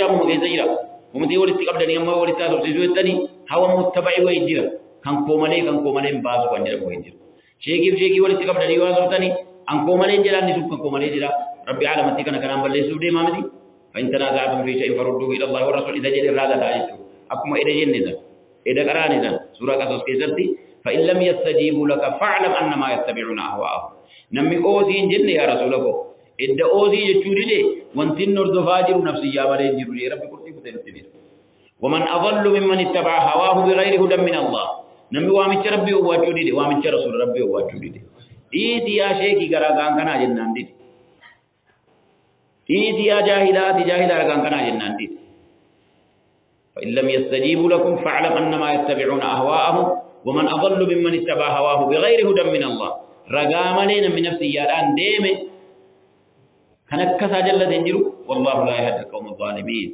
Jira ammuma keessa jira. Uummatii walitti qabdanii amma walitti haasofsiisuu jettanii hawa muttaba'i wayii jira. Kan koo malee kan koo malee hin baasu kan jedhamu wayii jira. Sheekiif sheekii walitti qabdanii yoo haasoftanii an koo malee jedha inni sun kan koo malee jedha. Rabbi aalamatti kana kanaan balleessuuf deemaa miti. فإن تنازعتم في شيء فردوه إلى الله والرسول إذا جل الراغة تاجتو أكما إذا جل نزل إذا قرأ نزل سورة قصص كيستي فإن لم يستجيبوا لك فاعلم أنما يتبعون أهواءهم نمي أوزين جن يا رسول الله إذا أوزي جتشوري لي وانتين نردفا جرو نفسي يا مالين جرو لي ربي قرتي فتن التبير ومن أضل ممن اتبع هواه بغير هدى من الله نمي وامتش ربي وواجودي لي وامتش رسول ربي وواجودي لي إيتي يا شيخي قرأ كان جنان دي إيتي يا جاهلات جاهلا كان كنا جنان دي فإن لم يستجيبوا لكم فاعلم أنما يتبعون أهواءهم ومن أضل ممن اتبع هواه بغير هدى من الله رقام لنا من نفسي يا الآن ديمه كنكسا جل تنجرو والله لا يهدي القوم الظالمين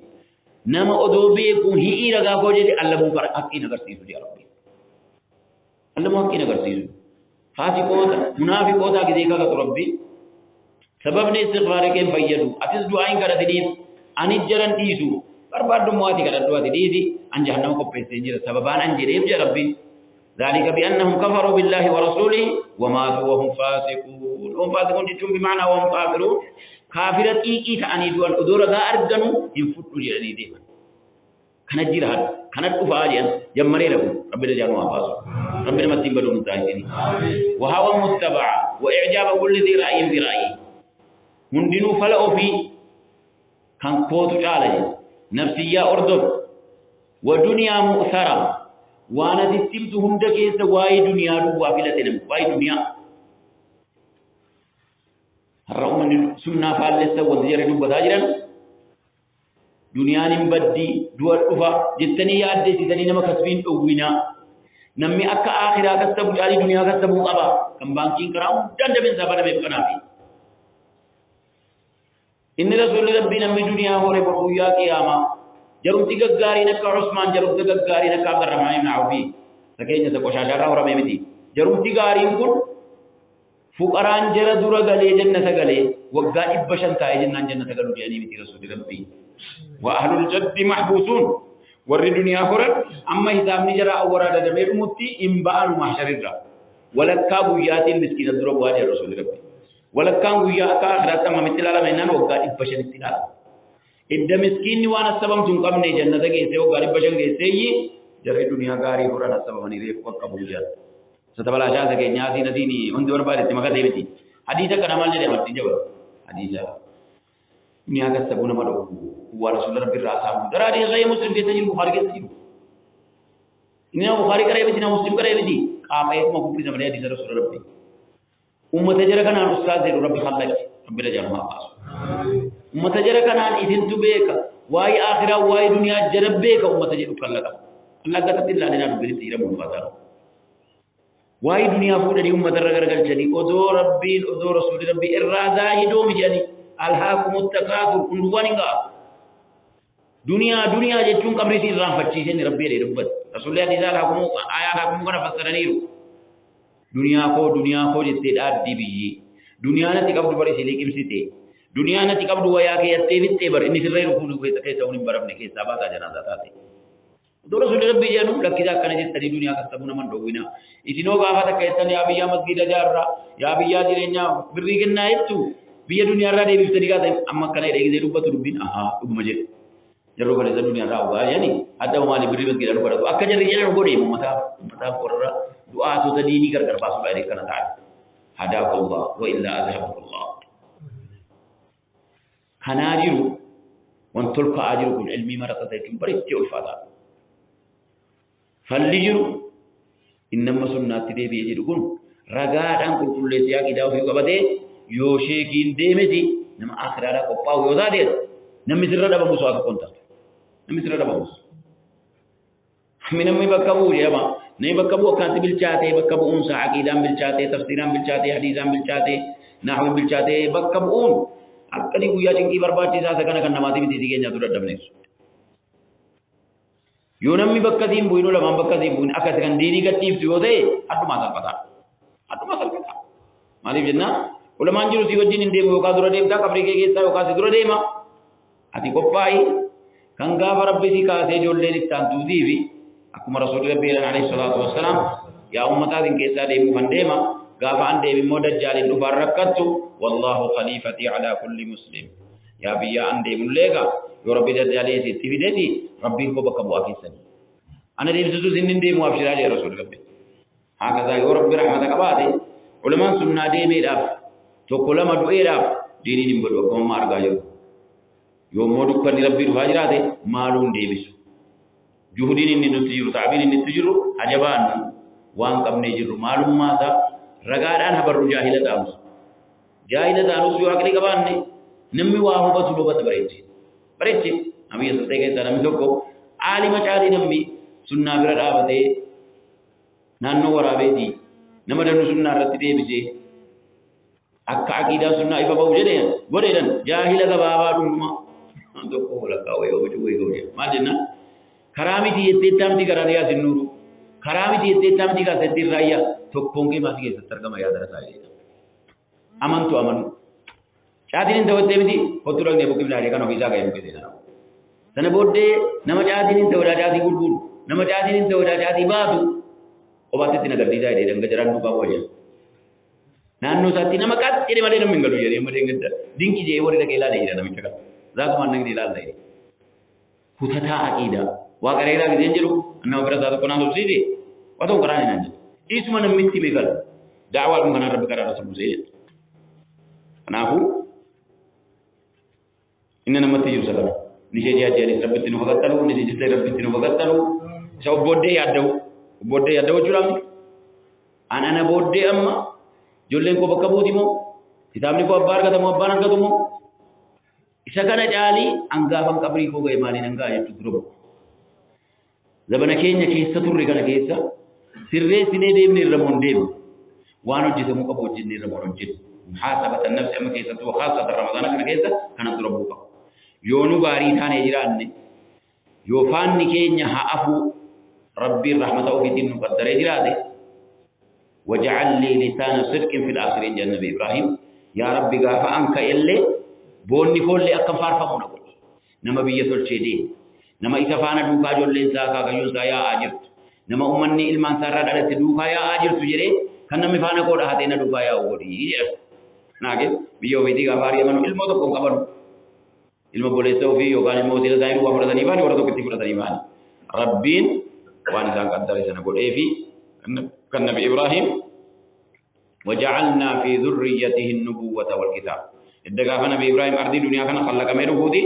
نما أدوبيكم هي رقا كوجي الله مو حقي نغرسيسو يا ربي الله مو حقي نغرسيسو فاسقوتا منافقوتا كذيكا ربي سببني استغفار كيم فيدو أتس دعائن كرتنيف أني جرن ديسو بربادو مواتي كرتوا ديسي أن جهنم كوبيسين جرا سببان أن جريب يا ربي ذلك بأنهم كفروا بالله ورسوله وماتوا وهم فاسقون هم فاسقون جتون بمعنى وهم كافرون كافرة إيكي تعني دوان أدورة ذا أرغنو ينفتوا جراني ديما كانت جرهد كانت أفاجئا جمري لكم ربي رجانوا أفاسو ربي نمتين بدون تاهدين وهو متبع وإعجاب كل ذي رأي برأيه hundinuu fala ofii kan kootu caala jedhe nafsiyyaa ordof wa duniyaa mu'sara waan ati himtu hunda keessa waa'ee duniyaa duwwaa filate namni waa'ee duniyaa har'a uummanni sunnaa faallessa wanti jarri dubbataa jiran duniyaan hin baddi du'a dhufa jettanii yaaddeessitanii nama kasbiin dhowwinaa namni akka akhiraa kassabu caalii duniyaa kassabuu qaba kan baankiin karaa hundaan dabeensaa banameef kanaafi إن رسول ربي نمي دنيا هو رب يا قيامة جرمتي غارين كعثمان جرمتي غارين كعبد الرحمن بن عوف سكين سكوشاشا را ميمتي جرمتي غارين كن فقران جرى دور غلي جنة غلي وغا إبشن تاي جنة جنة غلو يعني متي رسول ربي وأهل الجد محبوسون ور دنيا هور أما حساب نجرا أورا دمي متي إنبان محشر الرا ولكا بويات مسكين دور بواجه رسول ربي ولكان ويا أكا آخرات ما مثل على مينان وقال إبشن التلال إذا مسكين وانا السبب تنقم جنة كيسة وقال إبشن كيسة جرى الدنيا غاري هرانا السبب هني ريف وقبول جات ستبلا شاذ كي نياسي نديني هندي ورباري تمكة ديبتي حديثة كنمال جري مرتين جبر حديثة دنيا كسبونا مرو هو رسول ربي الرأس درا دي غير مسلم كيسة جيل بخاري كيسة جيل إننا بخاري كريه بتي نا مسلم كريه بتي قام ما كوبي زمري حديثة رسول ربي أمة جرى كان أستاذ ربي خلق ربي رجع ما قاس أمة جرى كان إذن تبيك واي آخرة واي دنيا جرب بيك أمة جرى خلق الله قد الله لنا ربي تيرا من فضل واي دنيا فود دي أمة رجع رجع جدي أدو ربي أدو رسول ربي الرضا يدوم جاني ألهاكم التكاثر كندوانينغا دنيا دنيا جتون قبري تيرا فتشين ربي ربي رسول الله نزال هاكم آيات هاكم كنا فسرنيرو دنيا كو دنيا كو جتة دي بيجي دنيا نتي قبض بري سليك امسيته دنيا نتي قبض ويا كي يتفيت بر إني سر ركون كي تكي سوني برب نكي سبعة جنازة تاتي دور رسول ربي جانو لكذا كان جت دنيا كسبنا من دوينا إذنو غافة كيسن يا بيا مسجد جارة يا بيا جرينا بريكنا يتو بيا دنيا را دي بيفتري كذا أما كان يدي زي ربط ربين أها ومجد جرو كان زي دنيا را وغا يعني حتى ما لي بري مسجد رو برا أكجر رجال رو غوري متا متا قرر دعاء تديني كر كر باسو بايرك كنا تعال هداك الله وإلا أذهبك الله خناجرو وانتلك أجركم علمي مرة تيتم بريتي الفاتا فاللجرو إنما سنة تدي بيجركم رجاء أن كل كل سياق إذا في قبته يوشيكين ديمتي نما آخر على قباه يوزادي نمي سر دبا مسوا كونتا نمي سر دبا مسوا من أمي بكبو يا ما نبي بكبو كانت بالشاتي بكبو أنسا عقيدان بالشاتي تفسيران بالشاتي حديثان بالشاتي نحو بالشاتي بكبو أكني ويا جنكي برباتي ساسا كنا كنا ماتي بتيجي كنا تورا دمنيس يونمي بكتيم بوينو لما بكتيم بوين أكثر كان ديني كتيب سيوده أدو ما سالفتا أدو ما سالفتا مالي جنا ولما انجلو سيوجين إندي وكا دورا ديم تا كبري كي كيسا وكا سيدورا ديما أتي كوباي Kan gaafa Rabbi si kaasee ijoolleen itti aantuutiifi akkuma Rasuulli Rabbii jedhan alayhi salaatu wassalaam, yaa ummataatiin keessaa deemuufan deema, gaafa an deeme immoo dajjaaliin dhufaan rakkattu, wallaahu khaliifatii alaa kulli muslim. Yaa biyyaa an deemullee egaa yoo Rabbi dajjaalii itti fideti Rabbiin koo bakka bu'aa keessani. Ana deemsisuus inni hin deemu abshiraa jedhe Rasuulli Rabbii. Haakazaa yoo Rabbi rahmata qabaate ulamaan sunnaa deemeedhaaf tokko lama du'eedhaaf diiniin hin badu akkuma amma argaa jirru. Yoo immoo dukkanni Rabbii dhufaa jiraate maaluun deebisu. Juhudiin inni nutti jiru, ta'abiin inni itti jiru hajabaannu waan qabnee jirru maalummaa isaa ragaadhaan habarru jaahila taanus. Jaahila taanus yoo aqlii qabaanne namni waa hubatu hubata bareeche. Bareeche namni sulxee keessaa namni tokko aalima caalii namni sunnaa bira dhaabatee naannoo waraabeetii nama danuu sunnaa irratti deebisee akka aqiidaan sunnaa ifa ba'u jedheen godheedhan jaahila gabaabaa dhundhuma tokko walakkaa wayii oomishuu wayii ga'u jedha. Maal jennaan? Karaa miti jettee itti karaa dhiyaa sin nuuru. Karaa miti jettee itti miti kaasetti irraa iyya tokkoon kee maasii keessatti argama yaa darasaa jedha. Amantu amanu. Caatiin hin ta'u jettee miti kottu dhaqnee buqqifnaa jedhee kan ofiisaa ga'ee buqqisee sana. Sana booddee nama caatiin hin ta'u caatii gurguru, nama caatiin hin ta'u caatii baatu kophaatti itti nagarsiisaa jedhee danga jaraan duukaa bu'a jedha. Naannoo isaatti nama qax jedhe malee namni hin galu jedhee amma deengedda. Dinqi jedhee warri dhaqee ilaalee jira namicha kana. Zaatumaan nagni ilaalla jedhe. Kutataa aqiidaa. Waa qareeraa giseen jedhu nama bira isaa tokko naan sobsiise waa tokko karaan hin jedhu. Isuma namni itti hime kana. Da'awaadhuma kanaan rabbi karaa irra buusee jedha. Kanaafuu inni namatti jiru isa kana. Inni ishee ji'a ji'anis rabbitti nu fagattalu, inni ishee jettee rabbitti nu fagattalu. Isa obbooddee yaadda'u. Obbooddee yaadda'u jechuudha. An ana booddee amma ijoolleen koo bakka buuti moo? Kitaabni koo abbaa argata moo abbaan argatu moo? Isa kana caalii an gaafan qabrii koo ga'e maaliin an ga'a jechuu dura bu'u. Zabana keenya keessa turre kana keessa sirreessinee deemne irra moo hin deemne? Waan hojjetamuu qabu hojjenne irra moo hin hojjenne? Muhaasabatan nafsi amma keessattuu khaasatan Ramadaana kana keessa kana dura bu'uu qaba. Yoo nu gaarii taanee jiraanne, yoo faanni keenya haa afuu Rabbiin rahmata ofiitiin nu qaddaree jiraate, waj'al lii lisaana sidqin fil aakhiriin jedhan Nabi Ibraahim. Yaa Rabbi gaafa an ka'ellee boonni koollee akka faarfamu na godhi. Nama biyya tolchee deemu, nama isa faana duukaa ijoolleen isaa akaakayyuun isaa yaa'aa jirtu, nama ummanni ilmaan isaa irraa dhalatte duukaa yaa'aa jirtu jedhee kan namni faana koo dhahatee na duukaa yaa'u godhi jedhan. Kanaaf biyya ofiitii gaafa ari'amanu ilmoo tokko hin qabanu. Ilma obboleessa ofii yookaan ilma wasiila isaanii duwwaa fudhatanii baani warra tokko itti fudhatanii baani. Rabbiin waan isaan qaddare sana godhee fi kan Nabi Ibraahim وجعلنا في ذريته النبوة والكتاب. Edda gaafa Nabi Ibraahim ardii duniyaa kana kallaqamee dhufuuti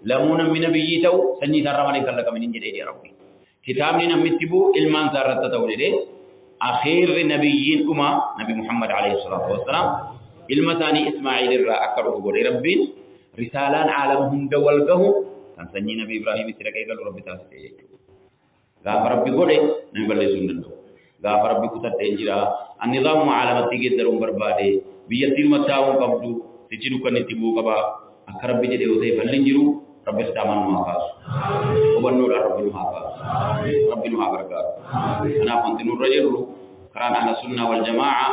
lamuu namni nabiyyii ta'u sanyii isaarraa malee hin kallaqamin hin jedhee Rabbi. Kitaabni namni itti bu'u ilmaan isaa irratti ta'u jedhee akhiirri nabiyyiin dhumaa Nabi Muhammad alayhi salaatu wassalaam ilma isaanii Ismaa'iil irraa akka dhufu godhee Rabbiin risaalaan aalama hunda wal gahu kan sanyii Nabi Ibraahim itti dhaqee galu Rabbi taasise jechuudha. Gaafa Rabbi godhe namni balleessuu hin danda'u. Gaafa Rabbi kutadheen jira. An nizaamuma aalamatti geeddaruun barbaade. Biyyattiin mattaa'uu hin qabdu. Sichi dukkanni itti bu'uu qaba. Akka Rabbi jedhe yoo ta'e falli hin jiru. Rabbi kitaamaan nu haa kaasu. Hubannoodhaan Rabbi nu haa kaasu. Rabbi nu haa gargaaru. Kanaaf wanti nurra jirru karaan ahla sunnaa wal jamaa'a,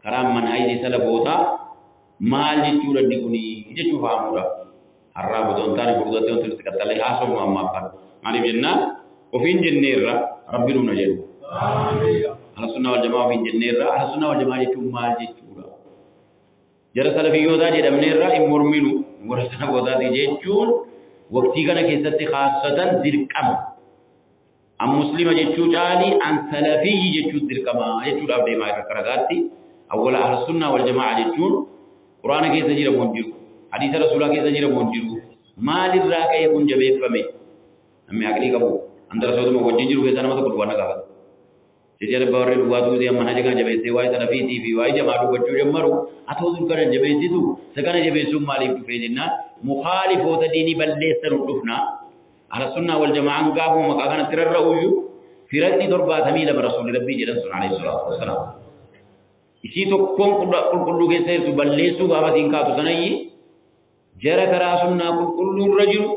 karaan manhajni salafootaa maal jechuudha inni kuni jechuu fahamuudha. Har'aa otoo hin taane fuulduratti wanti nuti qaxxalee haasofnu ammaaf kana. Maaliif jennaan ofiin jenneerra Rabbi nuun haa jedhu. Ahla sunnaa wal jamaa ofiin jenneerra. Ahla sunnaa wal jamaa jechuun maal jechuudha? Jara salafiyyootaa jedhamneerra hin morminu warra salafootaati jechuun waqtii kana keessatti kaassatan dirqama. An muslima jechuu caalii an salafiyyi jechuu dirqama jechuudhaaf deemaa irra karagaatti. Awwala ahla sunnaa wal jamaa jechuun Quraana keessa jira moo hin jiru? Hadiisa Rasuulaa keessa jira moo hin jiru? Maalirraa ka'ee kun jabeeffame? Namni aqlii qabu an darasootuma wajjin jiru keessaa nama tokko duwwaa na gaafata. Jecha abbaa warri dhugaa tuutee amma haja kana jabeessee waa'ee salafiitii fi waa'ee jamaa dubbachuu jammaru atoo dur kana jabeessitu isa kana jabeessuun maaliif dhufee jennaan mukaalifoota diinii balleessan dhufna. Ahla sunnaa wal jamaa'aan gaafuma maqaa kanatti rarra'uyyuu firaqni 72 Rasuulli Rabbii jedhan sun alayhi salaatu wassalaam. Isii tokkoon qulqulluu keessa jirtu balleessuu gaafa isiin kaatu sanayyi jara karaa sunnaa qulqulluu irra jiru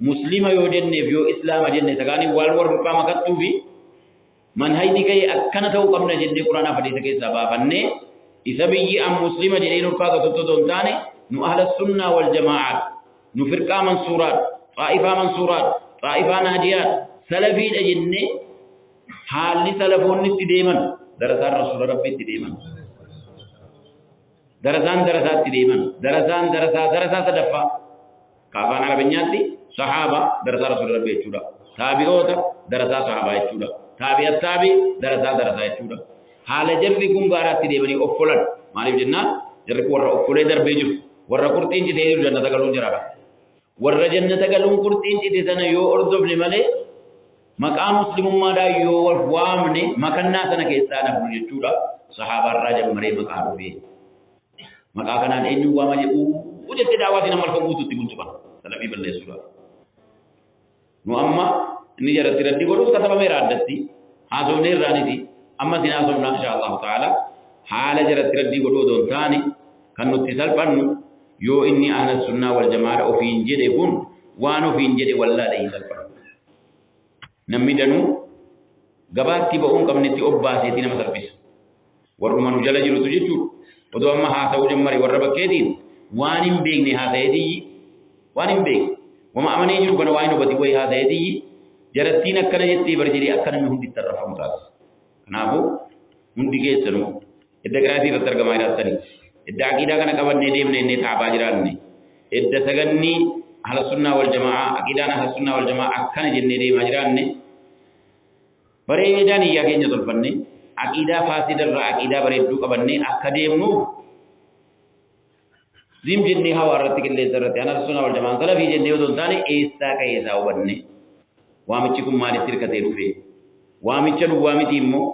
muslima yoo jenneef yoo islaama jenne isa kaaniin waan warra duukaa makattuu fi manhajni ka'e akkana ta'uu qabna jennee quraanaaf hadiisa keessaa baafannee isa biyyi an muslima jedhee nurkaa gatutti otoo hin taane nu ahla sunnaa wal jamaa'aadha, nu firqaa mansuuraadha, Xaa'ifaa mansuuraadha, xaa'ifaa naajiyaadha, salafiidha jennee haalli salafoonni itti deeman, darasaan rasuula rabbi itti deeman, darasaan darasaa itti deeman, darasaan darasaa darasaa sadaffaa ka afaan arabinyaatti sahaaba darasaa rasuula rabbi jechuudha, taabi'oota darasaa sahaabaa jechuudha, taabi'a taabi darasaa darasaa jechuudha. Haala jarri kun gaaraatti deemanii offolan maaliif jennaan, jarri kun warra offolee darbee jiru, warra qurxiin citee jiru jannata galuun jiraadha. Warra jannata galuun qurxiin cite sana yoo hordofne malee maqaa muslimummaadhaan yoo wal waamne makannaa sana keessaa nafnu jechuudha. Sahaabaarraa jammaree maqaa dhufee maqaa kanaan eenyuun waama jedhu jettee daawaatiin amma halkan guutuutti bultu kana salafii balleessuudhaaf. Nu amma inni jalatti raddi godhus katabameera, addatti haasofnee irraaniti amma isin haasofna insha Allahu ta'ala. Haala jalatti raddii godhuu odoo hin taane kan nutti salphannu yoo inni ahla sunnaa wal jamaadha ofiin jedhe kun waan ofiin jedhe wallaalee hin salphannu. Namni danuu gabaatti ba'uu hin qabnetti obbaaseeti nama salphisa. Warruma nu jala jirutu jechuudha. Odoo amma haasa'uu jammare warra bakkeetiin waan hin beekne haasa'eetiyyi, waan hin beekne wama amanee jiru kana waan hin hubatin wayii haasa'eetiyyi jarattiin akkana jettee bar jedhee akka namni hundi itti arrafamu taasisa. Kanaafuu hundi keessanuu edda qiraatii irratti argamaa jiraattanii, edda aqiidaa kana qabannee deemne innee taabaa jiraanne, edda saganni ahla sunnaa wal jamaa, aqiidaan ahla sunnaa wal jamaa akkana jennee deemaa jiraanne, bareedaa niyyaa keenya tolfanne, aqiidaa faasida irraa aqiidaa bareedduu qabannee akka deemnuuf zim jennee hawaa irratti, qilleensa irratti ahla sunnaa wal jamaan salafii jennee otoo hin taane eessaa ka'ee isaa hubanne, waamichi kun maalitti hirkatee dhufe, waamicha duwwaa miti immoo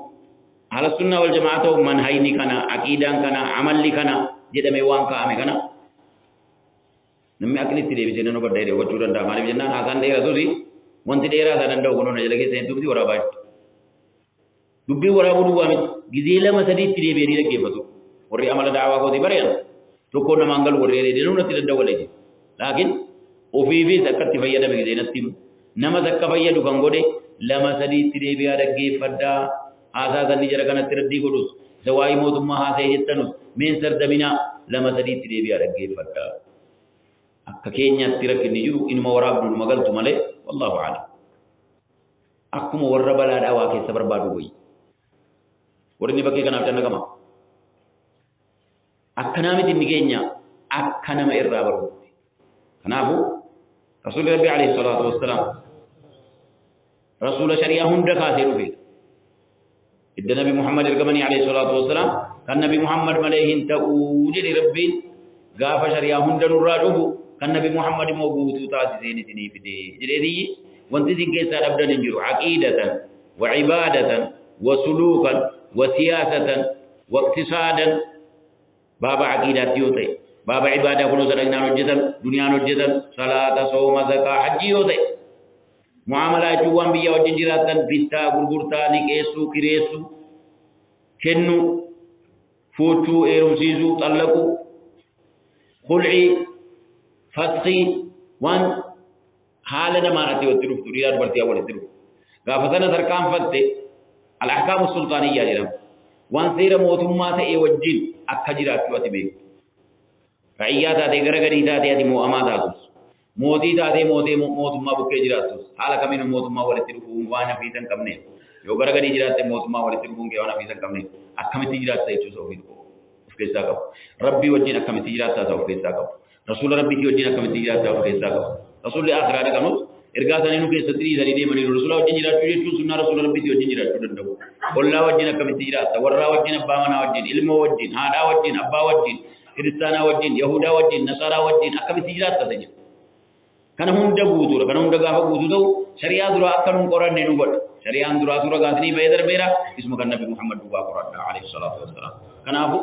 ahla sunnaa wal jamaa ta'u manhajni kana, aqiidaan kana, amalli kana jedhamee waan kaa'ame kana namni aqlitti deebisee nan hubadha jedhee hubachuu danda'a. Maaliif jennaan, haasaan dheeratus wanti dheeraa isaa danda'u kunoo na jala keessa hin miti waraabaa jirtu. Dubbiin waraabuu duwwaa miti. Gizee lama sadiitti deebi'anii dhaggeeffatu. Warri amala daawaa kootii bari'an tokkoon namaan galu warri danuu natti danda'u walee jiru. Laakiin ofiifis akka itti fayyadame gizee natti himu. Namas akka fayyadu kan godhe lama sadiitti deebi'aa dhaggeeffadhaa. Haasaa sanni jara kanatti raddii godhus, isa waa'ee mootummaa haasa'e jettanus meen sardaminaa, lama sadiitti deebi'aa dhaggeeffadhaa. Akka keenyaatti rakkinni jiru inuma waraabdu inuma galtu malee, wallahu a'lam. Akkuma warra balaa dhawaa keessa barbaadu wayyi. Warri inni bakkee kanaaf cannaqama. Akkanaa miti inni keenya akka nama irraa baruutti. Kanaafuu Rasuulli Rabbi alayhi salaatu wassalaam rasuula shari'aa hunda kaasee dhufe. Idda Nabi Muhammad ergamanii alayhi salaatu wassalaam kan Nabi Muhammad malee hin ta'uu jedhe Rabbiin, gaafa shari'aa hunda nurraa dhufu kan Nabi Muhammad immoo guutuu taasiseen isinii fide jedheetiyyi wanti isin keessaa dhabdan hin jiru, aqiidatan wa ibaadatan wa suluukan wa siyaasatan wa iqtisaadan. Baaba aqiidaatti yoo ta'e, baaba ibaadaa kunoo sadaqnaan hojjetan, duniyaan hojjetan, salaata, sooma, zakaa, hajjii yoo ta'e, mu'aamalaa jechuun waan biyyaa wajjin jiraattan, bittaa, gurgurtaa, liqeessuu, kireessuu, kennuu, fuuchuu, heerumsiisuu, xallaquu, khulcii, faskii, waan haala namaan ati walitti dhuftu, dhiiraa dubartii walitti dhuftu gaafa sana tarkaanfatte al-ahkaamu sultaaniyyaa jedhama. Waan seera mootummaa ta'e wajjin akka jiraachuu ati beektu, ra'iyyaa taatee gara gadii taatee ati moo'amaa taatus, mootii taatee mootee mootummaa bukkee jiraattus, haala kamiinuu mootummaa walitti dhufuun waan hafiisa hin qabneef, yoo gara gadii jiraatte mootummaa walitti dhufuun kee waan hafiisa hin qabneef, akkamitti jiraatta jechuusa ofii of keessaa qabu. Rabbii wajjin akkamitti jiraattaa isa of keessaa qabu. Rasuula rabbiitii wajjin akkamitti jiraattaa of keessaa qabu. Rasuulli akhiraa dhaqanus ergaa isaanii nu keessatti dhiisanii deemaniiru. Rasuula wajjin jiraachuu jechuun sunnaa rasuula rabbiitii wajjin jiraachuu danda'u. Ollaa wajjin akkamitti jiraatta? Warraa wajjin, abbaa manaa wajjin, ilmoo wajjin, haadhaa wajjin, abbaa wajjin, kiristaanaa wajjin, yahudaa wajjin, nasaraa wajjin akkamitti jiraatta isa jedhu. Kana hunda guutuudha. Kana hunda gaafa guutuu ta'u shari'aa duraa akka nun qoranne nu godha. Shari'aan duraa suura gaasinii ba'ee darbeera. Isuma kan Nabi Muhammad duwwaa qoradha alayhi salaatu wassalaam. Kanaafuu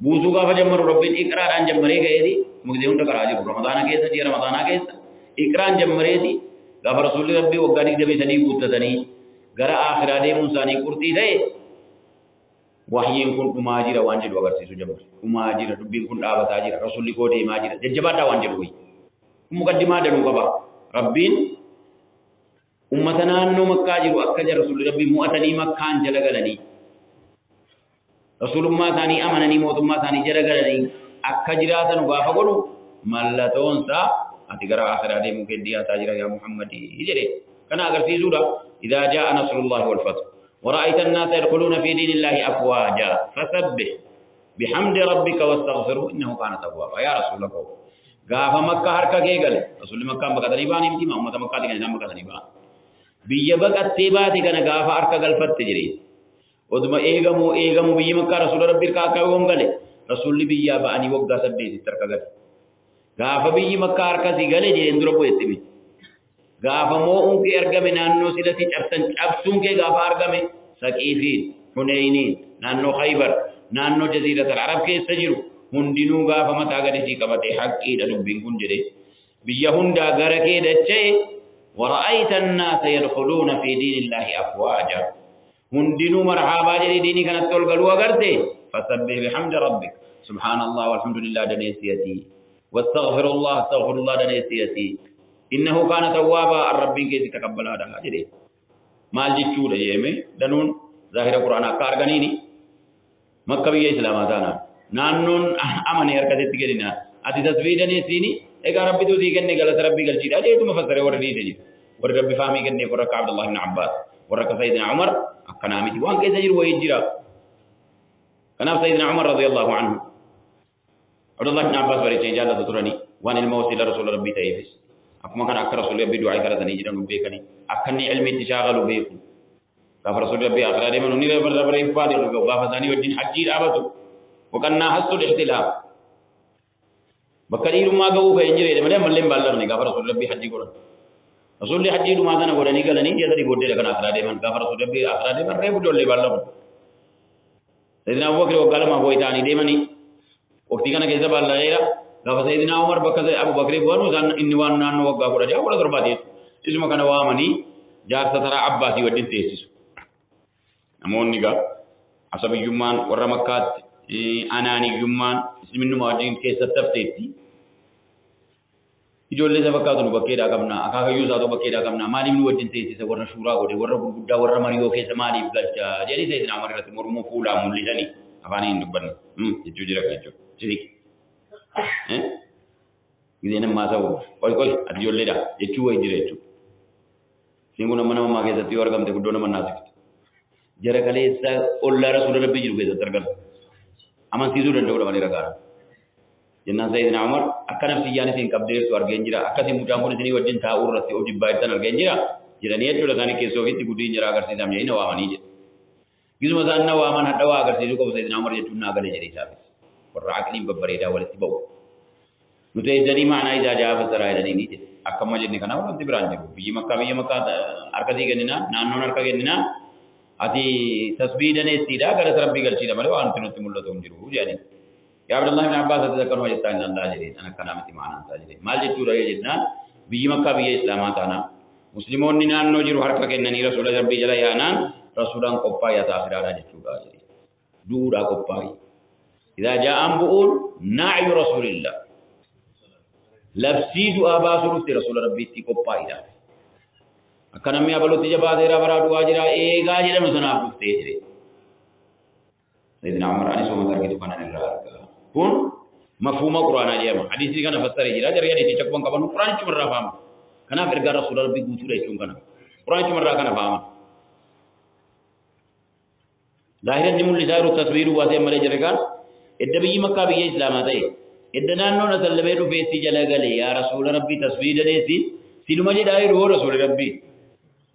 buusuu gaafa jammaru Rabbiin iqraadhaan jammaree ka'eeti mugzee hunda qaraa jiru. Ramadaana keessa, ji'a Ramadaanaa keessa iqraan jammareeti gaafa Rasuulli Rabbii waggaa 23 guuttatanii gara aakhiraa deemuun isaanii qurxii ta'e wahyiin kun dhumaa jira waan jedhu agarsiisu jammare. Dhumaa jira, dubbiin kun dhaabataa jira, Rasuulli koo deemaa jira, jajjabaadhaa waan jedhu wayii. Kun muqaddimaa danuu qaba. Rabbiin ummata naannoo Makkaa jiru akka jara Rasuulli Rabbii mo'atanii Makkaan jala galanii, rasuulummaa isaanii amananii mootummaa isaanii jala galanii akka jiraatan gaafa godhu mallatoon isaa Ati gara akhiraa deemuu kee dhiyaataa jira yaa Muhammad jedhe. Kana agarsiisuudha. إذا جاء نصر الله والفتح ورأيت الناس يدخلون في دين الله أفواجا فسبح بحمد ربك واستغفره إنه كان توابا. يا رسول الله gaafa Makkaa harka kee gale, Rasuulli Makkaan baqatanii ba'anii miti, uummata Makkaati kan isaan baqatanii ba'an. Biyya baqattee baate kana gaafa harka galfatte jedhe. Oduma eegamuu eegamuu biyyi Makkaa Rasuula Rabbi harka akka yoom gale, Rasuulli biyyaa ba'anii waggaa 8tti harka gale. Gaafa biyyi Makkaa harkasii gale jedheen dura bu'etti miti. Gaafa moo'uun kee argame, naannoo silatti cabsan cabsuun kee gaafa argame, Saqiifiin, Huneyniin, naannoo Khaybar, naannoo Jaziiratal Arab keessa jiru hundinuu gaafa mataa gadi sii qabate haqqiidha dubbiin kun jedhe. Biyya hundaa gara kee dacha'e, ورأيت الناس يدخلون في دين الله أفواجا, hundinuu marhaabaa jedhee diinii kanatti ol galuu agarte, فسبح بحمد ربك, سبحان الله والحمد لله daneessiyati, واستغفر الله, استغفر الله daneessiyati, إنه كان توابا, الربين keessa taqabbalaadha jedhe. Maal jechuudha jedhame, danuun zaahira Qur'aanaa akka arganiini Makka biyya Islaamaa taanaan, naannoon amane harkatti kennina, ati tasbii daneessiini, egaa Rabbitu sii kenne, galata Rabbii galchiidha jeetuma fassaree warri dhiise jiru. Warri Rabbi fahmii kenne, warra akka Abdullah ibn Abbas, warra akka Sayyidina Umar, akkanaa miti, waan keessa jiru wayii jira. Kanaaf Sayyidina Umar رضي الله عنه Abdullah ibn Abbas bareechee jaallatu turanii, waan ilma wasiila Rasuula Rabbii ta'eefis. Akkuma kana akka Rasuulli Rabbii du'aa kadhatanii jiran beekanii, akka inni ilmi itti shaakalu beeku. Gaafa Rasuulli Rabbii akhiraa deeman hundi dabaree baadhi gaafa isaanii wajjin hajjii dhaabatu. Waqannaa hastu ihtilaaf. Bakka dhiirummaa ga'uu ka'e hin jireedha malee ammallee hin baallaqne gaafa Rasuulli Rabbii hajjii godhan. Rasuulli hajjii dhumaa sana godhanii galanii ji'a 3 booddeedha kan akhiraa deeman. Gaafa Rasuulli Rabbii akhiraa deeman reefu ijoollee baallaqu. Sayyidina Abubakar waggaa 2 wayii ta'anii deemanii waqtii kana keessa baallaqeera. Gaafa Sayyidina Umar bakka Abubakar bu'anu isaan inni waan naannoo waggaa 16, 17ti jechuudha. Isuma kana waamanii jaarsa taraa Abbaasii wajjin teessisu. Namoonni gaa asabiyyummaan warra Makkaatti anaaniyyummaan islaminnuma wajjin keessatti hafteetti. Ijoollee isa fakkaatu nu bakkeedhaa qabna, akaakayyuu isaatu bakkeedhaa qabna, maaliif nu wajjin teessisa, warra shuuraa godhe, warra gurguddaa, warra mariyoo keessa maaliif galcha jedhanii Sayyidina Umar irratti mormuu fuulaan mul'isanii, afaanii hin dubbanne jechuu jira jechuudha. Sisi. Gisee nammaa ta'u qoy qoy ati ijoolleedha jechuu wayii jira jechuudha. Isiin kun amma nama ammaa keessatti yoo argamte guddoo nama naasiftu. Jara kaleessa ollaa Rasuula Rabbii jiru keessatti argama. Amansiisuu danda'uudha malee ragaadha. Jennaan Sayyidina Umar akka nafsiyyaan isin qabdeertu argeen jira. Akkasii mucaan kun isinii wajjin taa'uu irratti of jibbaa jirtan argeen jira. Jedhanii jechuudha isaanii keessoo ofiitti guddin jara agarsiisaam jedhanii na waamanii jedhe. Gisuma isaan na waaman hadha waa agarsiisuu qabu Sayyidina Umar jechuun naa gale jedhe isaafis. Warra aqliin babbareedaa walitti ba'u. Nuti eessanii maanaa isaa ja'a fassaraa jedhanii ni jedhe. Akkama jenne kanaaf wanti biraan jiru. Biyyi Makkaa biyya Makkaa harka sii kenninaa, naannoon harka kenninaa, ati tasbii daneessiidha, galata Rabbii galchiidha malee waan nuti nutti mul'atu hin jiru jedhanii. Yaa Abdullah ibn Abbas, ati akkanuma jettaa hin danda'a jedhee, an akkanaa miti maanaan isaa jedhee. Maal jechuudha jennaan, biyyi Makkaa biyya Islaamaa taanaan, Musliimoonni naannoo jiru harka kennanii Rasuula Rabbii jala yaanaan, Rasuulaan qophaa'ii ati akhiraadhaa jechuudha jedhee. Du'uudhaa qophaa'ii. إذا جاء bu'uun نعي رسول الله. Labsii du'aa baasuu dhufte Rasuula Rabbiitti qophaa'iidha. Akka namni abalutti jabaateera baraa du'aa jira eegaa jedhamu sanaaf dhuftee jedhe. Sayyidina Umar anis uummata argitu kanan irraa argaa. Kun mafhuuma Quraanaa jedhama. Hadiisni kana fassaree jira. Jarri hadiisicha quban qaban Quraanichuma irraa fahama. Kanaaf ergaa Rasuula Rabbii guutuudha jechuun kana. Quraanichuma irraa kana fahama. Zaahira inni mul'isaa jiru tasbiiruu baasee malee jirre kaan edda biyyi Makkaa biyya Islaamaa ta'e, edda naannoon asallamee dhufee si jala gale, yaa Rasuula Rabbii tasbii daneessi siluma jedhaa jiru hoo Rasuula Rabbii.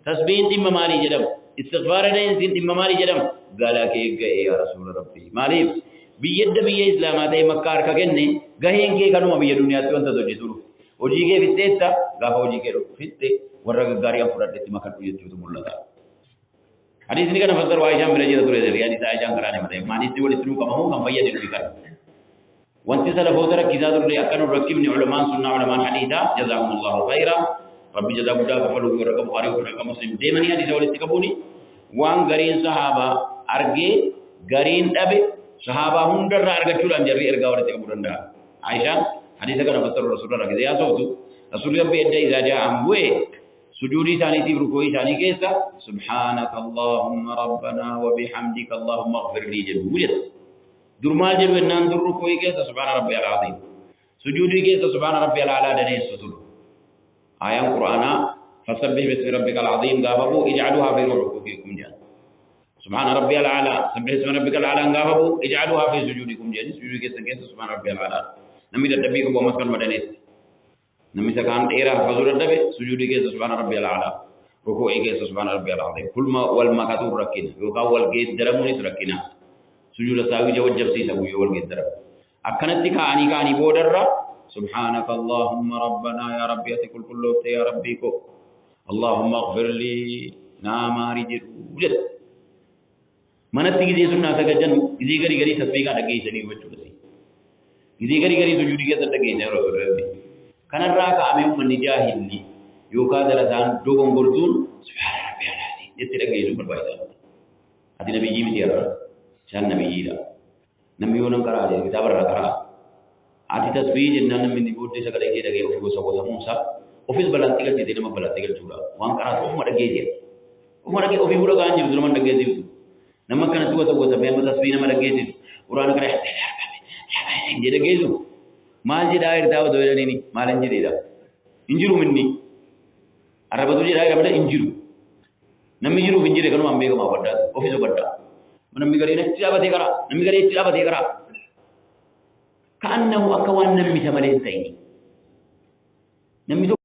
Tasbiin dhimma maalii jedhama? Istighfaara daneessiin dhimma maalii jedhama? Gala kee ga'e yaa Rasuula Rabbii. Maaliif? Biyya edda biyya Islaamaa ta'e, Makkaa harka kenne, gaheen kee kanuma biyya duniyaatti wanta hojjetu dhufe. Hojii kee fixxeetta, gaafa hojii kee fixxe warra gaggaarii an fudhadhetti makadhu jechuutu mul'ata. Hadiisni kana fassaru Aishaan bira jira ture, hadiisa Aishaan karaa deemate. Hadiisni walitti nuu qabamu kan fayyade nuyi kana. Wanti salafoota rakkisaa turre akka nu rakkifne ulamaan sunnaa, ulamaan hadiisaa, جزاهم الله خيرا. Rabbi jazaa guddaa kafaluu warra akka Bukhaarii, warra akka Muslim deemanii hadiisa walitti qabuuni waan gariin sahaabaa argee gariin dhabe sahaabaa hundarraa argachuudhaan jarri ergaa walitti qabuu danda'a. Aishaan hadiisa kana fassaru Rasuula rakkisee haasoftu, Rasuulli Rabbi edda إذا جاء bu'e sujuudii isaaniitiif rukuu isaanii keessa سبحانك اللهم ربنا وبحمدك اللهم اغفر لي jedhu jedha. Dur maal jedhu jennaan, dur rukuu keessa سبحان ربي العظيم, sujuudii keessa سبحان ربي الأعلى daneessu ture. Aayaan Qur'aanaa fasabbih bismi rabbikal aziim gaafa bu'u ij'aluuhaa fi rukuu'ikum jedhan. Subhaana rabbiyal a'laa sabbih isma rabbikal a'laa gaafa bu'u ij'aluuhaa fi sujuudikum jedhani sujuudii keessan keessa subhaana rabbiyal a'laa. Namni dadhabbii qabu ammas kanuma daneessa. Namni isa kaan dheeraa hafazuu dadhabe sujuudii keessa subhaana rabbiyal a'laa. Rukuu'ii keessa subhaana rabbiyal aziim. Kulma wal makatuun rakkina yookaan wal geeddaramuunis rakkina. Sujuuda saawwii jawajjabsiisa guyyoo wal geeddaramu. Akkanatti kaa'anii kaa'anii boodarra subhaanaka Allahumma rabbanaa yaa rabbi ati qulqulloofte yaa rabbii koo Allahumma ighfir lii naa maari jedhu jedha. Manatti gizee sunnaa sagajjanu gizee garii garii tasbiiqaa dhaggeessanii jechuudha. Gizee garii garii sujuudii keessa dhaggeessan yeroo rabbi. Kanarraa ka'amee uummanni jaahilli yookaan darasaan dogongortuun subhaana rabbi alaatii jettee dhaggeessuun barbaachisaadha. Ati nabiyyii miti har'a. Isaan nabiyyiidha. Namni yoo nan qaraa jedhe kitaaba irraa qaraa. Ati tasbiihii jennaan namni inni booddee sagalee kee dhaga'ee ofii gosa gosamuunsaa ofis balaatti galchitee nama balaatti galchuudha. Waan qaraatu ofuma dhaggeessi. Ofuma dhagee ofii fuudha ga'an jirtu nama dhaggeessiftu. Nama akkanatti gosa gosamee amma tasbiihii nama dhaggeessisu. Quraana kana jedhee dhaggeessu. Maal jedhaa jirtaa otoo jedhaniini maal hin jedheedha. Hin jiru minni. Arrabatu jedhaa jira malee hin jiru. Namni jiruuf hin jirre kanumaan beekamaa baddaa ofis baddaa. Namni gariin achi dhaabatee karaa namni gariin achi dhaabatee karaa. Ka'annahu akka waan namni isa malee hin ta'ini. Namni tokko